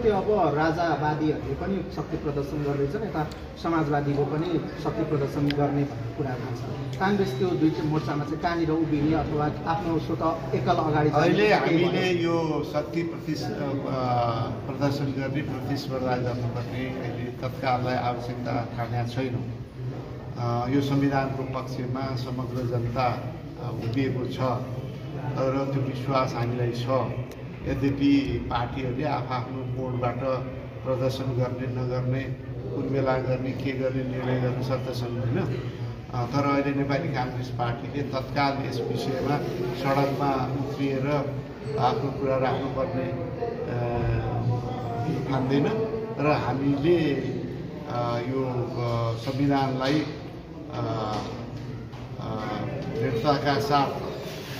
अर्कोतर्फ अब राजावादीहरूले पनि शक्ति प्रदर्शन गर्दैछन्, यता समाजवादीले पनि शक्ति प्रदर्शन गर्ने भन्ने कुरा भएको छ। काङ्ग्रेस त्यो दुईटा मोर्चामा चाहिँ कहाँनिर उभिने अथवा आफ्नो स्वतः एकल अगाडि अहिले हामीले यो शक्ति प्रदर्शन गर्ने प्रतिस्पर्धा गर्नुपर्ने अहिले तत्काललाई आवश्यकता ठानेका छैनौँ। यो संविधानको पक्षमा समग्र जनता उभिएको छ र त्यो विश्वास हामीलाई छ। यद्यपि पार्टीहरूले आफ्नो बोर्डबाट प्रदर्शन गर्ने नगर्ने, कुन बेला गर्ने, के गर्ने निर्णय गर्न सक्दछन् होइन। तर अहिले नेपाली काङ्ग्रेस पार्टीले तत्काल यस विषयमा सडकमा उत्रिएर आफ्नो कुरा राख्नुपर्ने ठान्दैन र हामीले यो संविधानलाई दृढताका साथ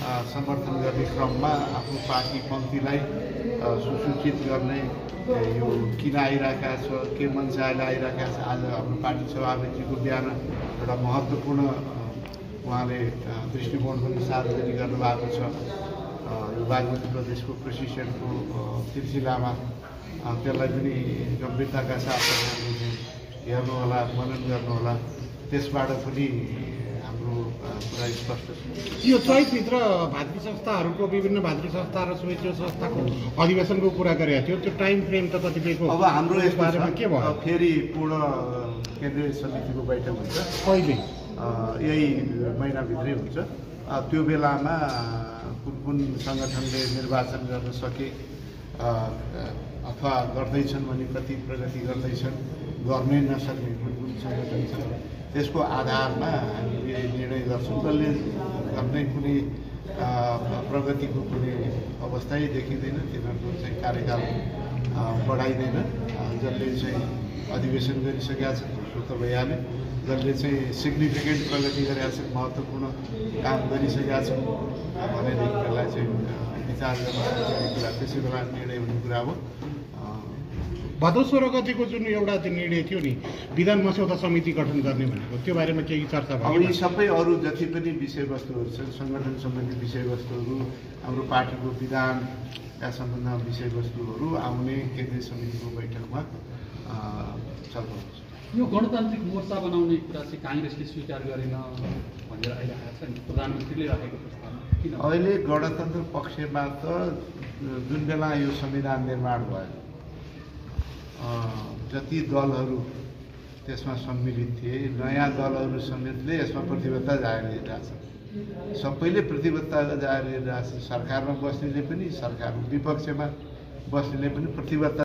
समर्थन गर्ने क्रममा आफ्नो पार्टी पङ्क्तिलाई सुसूचित गर्ने यो किन आइरहेका छ, के मन चाहेर आइरहेका छ। आज हाम्रो पार्टी सभापतिजीको बिहान एउटा महत्त्वपूर्ण उहाँले दृष्टिकोण पनि सार्वजनिक गर्नुभएको छ। यो बागमती प्रदेशको प्रशिक्षणको सिलसिलामा त्यसलाई पनि गम्भीरताका साथ हेर्नुहोला, मनन गर्नुहोला। त्यसबाट पनि हाम्रो कुरा स्पष्ट छ। यो चैतभित्र भातृ संस्थाहरूको विभिन्न भातृ संस्था र स्वयं संस्थाको अधिवेशनको कुरा गरेका थियो, त्यो टाइम फ्रेम त कतिपयको अब हाम्रो यस बारेमा के भयो? फेरि पूर्ण केन्द्रीय समितिको बैठक हुन्छ कहिले? यही महिनाभित्रै हुन्छ। त्यो बेलामा कुन कुन सङ्गठनले निर्वाचन गर्न सके अथवा गर्दैछन् भने कति प्रगति गर्दैछन्, गर्नै नसक्ने कुन कुन सङ्गठन छन्, त्यसको आधारमा हामीले निर्णय गर्छौँ। जसले गर्ने कुनै प्रगतिको कुनै अवस्थै देखिँदैन तिनीहरूको चाहिँ कार्यकाल बढाइँदैन। जसले चाहिँ अधिवेशन गरिसकेका छन् त्यो त भइहाल्यो, जसले चाहिँ सिग्निफिकेन्ट प्रगति गरेका छन्, महत्त्वपूर्ण काम गरिसकेका छन् भनेदेखि त्यसलाई चाहिँ विचार गर्न सक्ने कुरा, त्यसै बेला निर्णय हुने कुरा हो। भदौ 16 गतिको जुन एउटा निर्णय थियो नि विधान मस्यौदा समिति गठन गर्ने भनेको, त्यो बारेमा केही चर्चा भयो? अब यी सबै अरू जति पनि विषयवस्तुहरू छन्, सङ्गठन सम्बन्धी विषयवस्तुहरू, हाम्रो पार्टीको विधानका सम्बन्धमा विषयवस्तुहरू आउने केन्द्रीय समितिको बैठकमा छलफल हुन्छ। यो गणतान्त्रिक मोर्चा बनाउने कुरा चाहिँ काङ्ग्रेसले स्वीकार गरेन भनेर आइरहेको छ नि, प्रधानमन्त्रीले राखेको प्रस्ताव किन? अहिले गणतन्त्र पक्षमा त जुन बेला यो संविधान निर्माण भयो जति दलहरू त्यसमा सम्मिलित थिए, नयाँ दलहरू समेतले यसमा प्रतिबद्धता जाहेर गरिरहेछ। सबैले प्रतिबद्धता जाहेर गरिरहेछ। सरकारमा बस्नेले पनि, सरकार विपक्षमा बस्नेले पनि प्रतिबद्धता